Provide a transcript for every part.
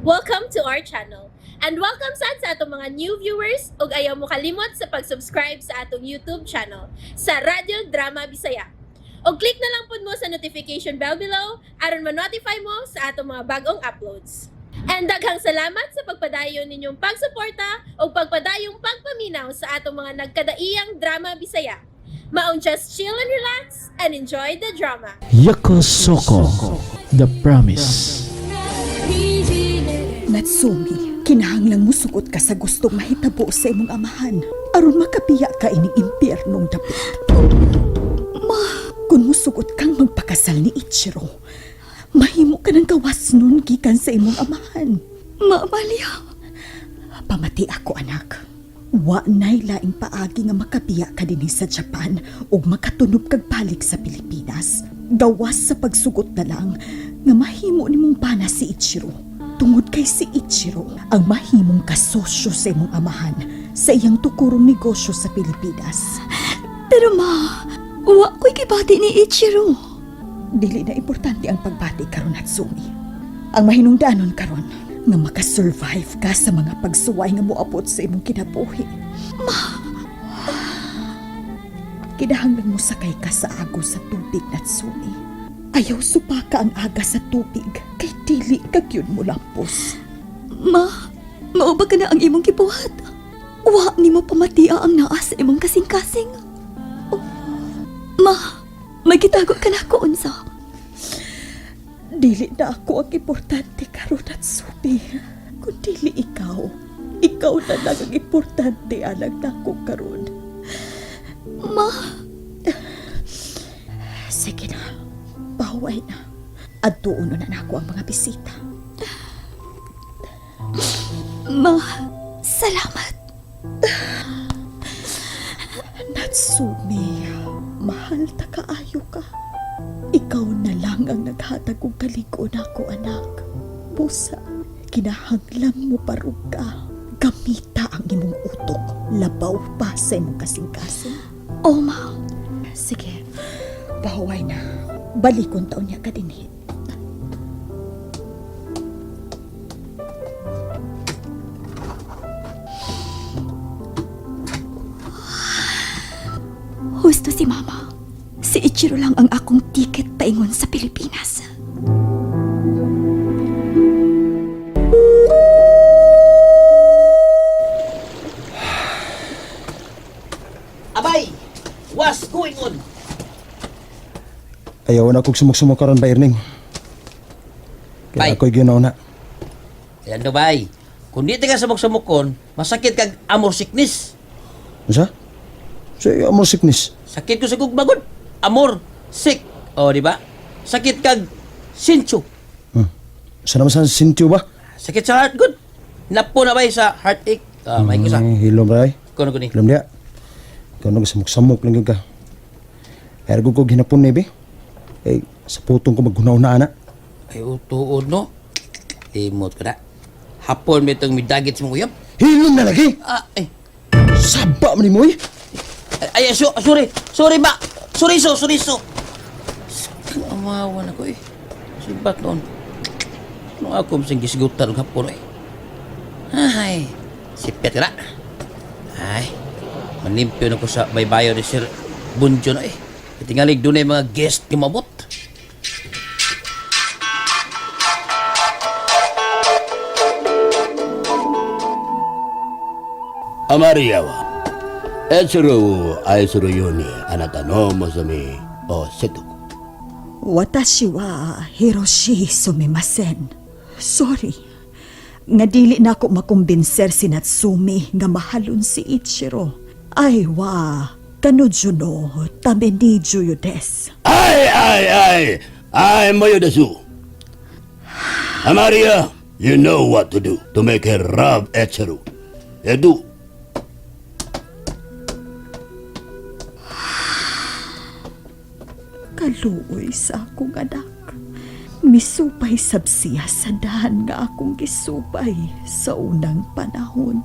Welcome to our channel. And welcome sad sa atong mga new viewers ug ayaw mo kalimot sa pag-subscribe sa atong YouTube channel sa Radyo Drama Bisaya. Og click na lang pud mo sa notification bell below aron ma-notify mo sa atong mga bagong uploads. And daghang salamat sa pagpadayon ninyong pagsuporta ug pagpadayong pagpaminaw sa atong mga nagkadaiyang drama Bisaya. Maong just chill and relax and enjoy the drama. Yoko Soko, The Promise. Natsumi, kinahanglang musugot ka sa gustong mahitabo sa imong amahan aron makabiya ka ining impyernong dapit. Ma, kung musugot kang magpakasal ni Ichiro, mahimo ka ng gawas nun gikan sa imong amahan. Ma, Amalia. Pamati ako, anak. Wa na'y laing paagi nga makabiya ka dinhi sa Japan ug makatunob kag balik sa Pilipinas. Gawas sa pagsugot na lang nga mahimo nimong bana si Ichiro. Tungod kay si Ichiro ang mahimong kasosyo sa imong amahan sa iyang tukurong negosyo sa Pilipinas. Pero ma, wa ko'y gibati ni Ichiro. Dili na importante ang pagbati karon, Natsumi. Ang mahinungdanon karon nga makasurvive ka sa mga pagsuway nga moabot sa imong kinabuhi. Ma! Kinahanglan mo sakay ka sa agos sa tubig, Natsumi. Ayaw supaka ang aga sa tubig kay dili ka gyud mo lampos. Ma, mao ba ka na ang imong gibuhat? Wa nimo pamatia ang naa sa imong kasing-kasing. Oh, ma, may gitago ka na ko unsa. Dili na ako ang importante karon, Natsumi. Kung dili ikaw, ikaw na lang ang importante alang nako karon. Ma, Sige na, pahuway na. Adtuon na nako ang mga bisita. Ma, salamat. Natsumi, mahal ta kaayo ka. Ikaw na lang ang naghatag og kalig-on nako, anak. Busa, kinahanglan mo parug ka. Gamita ang imong utok, labaw pa sa imong kasing-kasing. Oh, ma. Sige, pahuway na. Balikon taon niya ka dinhi. Husto si Mama. Si Ichiro lang ang akong ticket paingon sa Pilipinas. Abay! What's going on? Ayaw na kog sumok-sumok karon ba, Erning. Bay. Kaya ako'y ginaw na. Ayan do, bay. Kung di ka samok-samokon, masakit kag amor sickness. Unsa? Sa amor sickness. Sakit ko sa gugmagod. Amor sick. O, di ba? Sakit kag sincho. Sa naman sa sintyo ba? Sakit sa heart good. Napo na bay sa heartache. Ah, may kusa. Hilom ray. Kuno kuno. Hilom diya. Ikaw nang samok-samok lang yun ka. Ergo ko ginapon ni, be. Eh, sa putong ko maghunaw na, ana. Ay, utuod no. Imot ko na. Hapon may itong midagit sa mong uyab. Hilom na lagi! Ah, ay. Saba man ni mo, eh. Ay, ay, sorry. Sorry ba? Sorry so, sorry so. Amawan ako eh. Sibat noon. Nung ako masing gisgutan ng hapon eh. Ay, sipet ka na. Ay, manimpyo na ko sa baybayo ni Sir Bunjo na eh. Tingalig doon mga guest kumabot. Amaria wa Etsuru wo aisuru you ni anata no mozomi o seto. Watashi wa Hiroshi sumimasen. Sorry. Nga dili na ako makumbinser si Natsumi nga mahalon si Ichiro. Ay wa, kanojo no tame ni juyo desu. Ay ay ay! Ay moyo desu. Amaria, you know what to do to make her love Etsuru. Edu. Kaluoy sa akong anak. Misupay sab siya sa dahan nga akong gisupay sa unang panahon.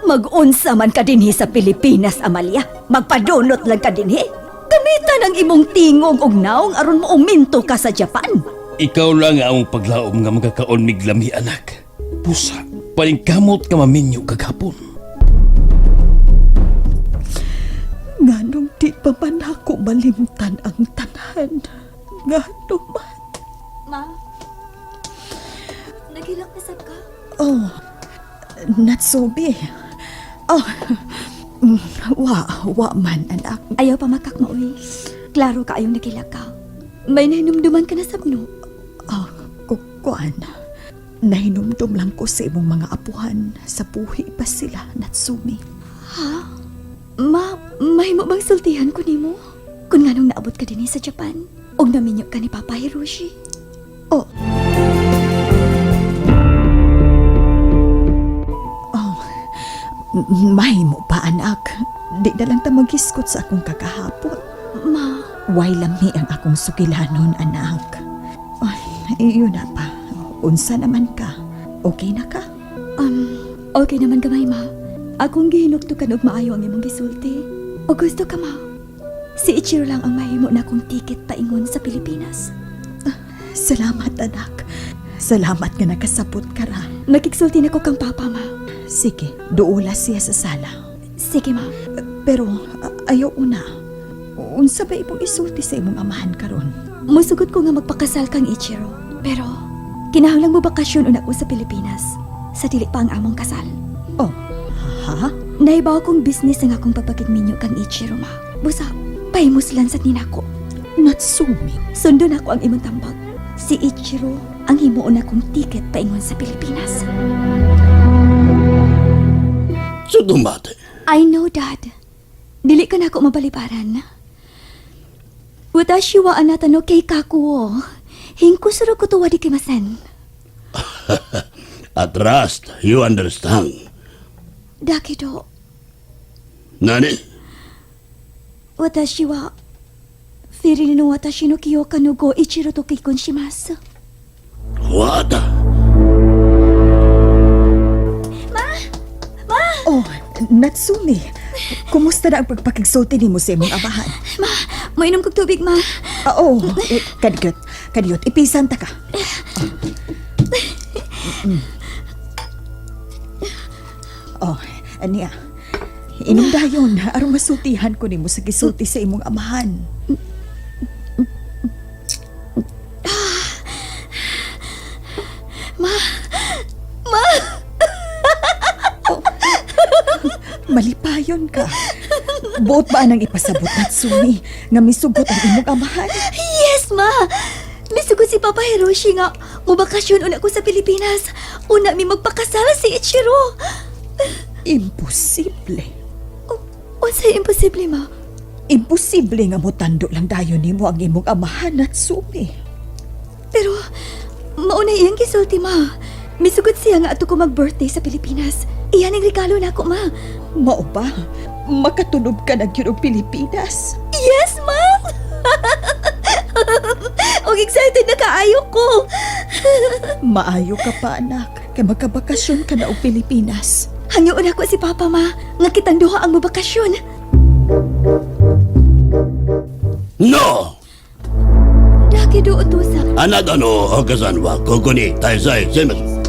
Mag-unsa man ka dinhi sa Pilipinas, Amalia. Magpadunot lang ka dinhi. Gamitan ang imong tingog og naong aron mo uminto ka sa Japan. Ikaw lang ang among paglaom nga magkakaon miglami anak. Pusa, paningkamot ka maminyo kagapon. Nganong di pa man ako malimtan ang tanan. Ngano man. Ma, naghilak na sab ka? Oh, Natsubi. Oh, wa man, anak. Ayaw pa makakmauwi. Klaro ka ayong naghilak ka. May nahinumduman ka na sab no? Oh, kukuan. Nahinumdum lang ko sa imong mga apuhan. Sa buhi pa sila, Natsumi. Ha? Ma, mahimo bang sultihan ko nimo? Kung nganong naabot ka dinhi sa Japan, og naminyo ka ni Papa Hiroshi. Oh. Oh, mahimo pa, anak. Di na lang ta maghiskot sa akong kakahapon. Ma, Way lami ang akong sukilanon, anak. Ay, iyon na pa. Unsa naman ka? Okay na ka? Okay naman gamay, ma. Akong gihinuktukan og maayo ang imong gisulti. O gusto ka, ma. Si Ichiro lang ang mahimo na akong ticket paingon sa Pilipinas. Salamat, anak. Salamat nga nakasabot ka ra. Makigsulti na ko kang papa, ma. Sige, duula siya sa sala. Sige, ma. Pero ayaw una. Unsa ba imong isulti sa imong amahan karon? Musugot ko nga magpakasal kang Ichiro. Pero, kinahanglan mo bakasyon una ko sa Pilipinas. Sa dili pa ang among kasal. Oh, ha? Naibaw kong business ang akong pagpakigminyo kang Ichiro, ma. Busa, pahimuslan sa ninako. Natsumi. Sundon ako ang imong tambag. Si Ichiro ang himuon akong ticket paingon sa Pilipinas. Chutomate. I know, Dad. Dili ka na ako mabalibaran. Watashi wa anata no keikaku wo hinkusuru koto wa dekimasen. At last, you understand. Dakedo, Nani? watashi wa Feeling no watashi no kiyoka no go Ichiro to keikon shimasu. What? Oh, Natsumi. Kumusta na ang pagpakigsulti nimo sa imong amahan? Ma, mainom kog tubig, ma. Ah, oh, eh, kadiyot, kadiyot, ipisan ta ka. Oh, aniya. Inom dayon, aron masultihan ko nimo sa gisulti sa imong amahan. Ma! Ma! Oh, malipayon ka. Buot ba nang ipasabot, Natsumi, nga misugot ang imong amahan? Yes, ma! Misugot si Papa Hiroshi nga mobakasyon una ko sa Pilipinas. Una mi magpakasal si Ichiro. Imposible. O, unsay imposible, ma? Imposible nga motando lang dayon nimo ang imong amahan, Natsumi. Pero, mauna iyang gisulti, ma. Misugot siya nga ato ko mag-birthday sa Pilipinas. Iyan ang regalo nako, ma. Mao ba? Makatunob ka na gyud og Pilipinas. Yes, ma! Og excited na kaayo ko. Maayo ka pa, anak. Kay magkabakasyon ka na og Pilipinas. Hangyoon ako si Papa, ma. Nga kitang duha ang mabakasyon. No! Daki do utusa. Anata no okasan wa koko ni taisai shimasu.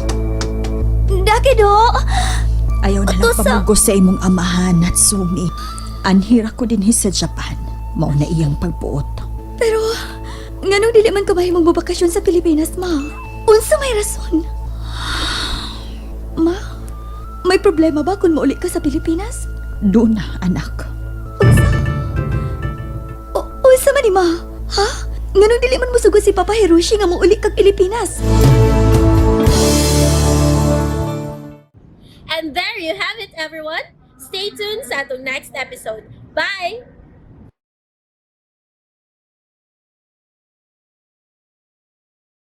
Daki do! Ayaw na lang Utusa. pamugos sa imong amahan, Natsumi. Anhira ko dinhi sa Japan. Mao na iyang pagbuot. Pero, nganong dili man ka mahimong mabakasyon sa Pilipinas, ma? Unsa may rason? Ma, may problema ba kung mauli ka sa Pilipinas? Doon na, anak. Unsa? O, unsa man ni ma? Ha? Nganong dili man mosugot si Papa Hiroshi nga mouli kag Pilipinas? And there you have it, everyone. Stay tuned sa atong next episode. Bye!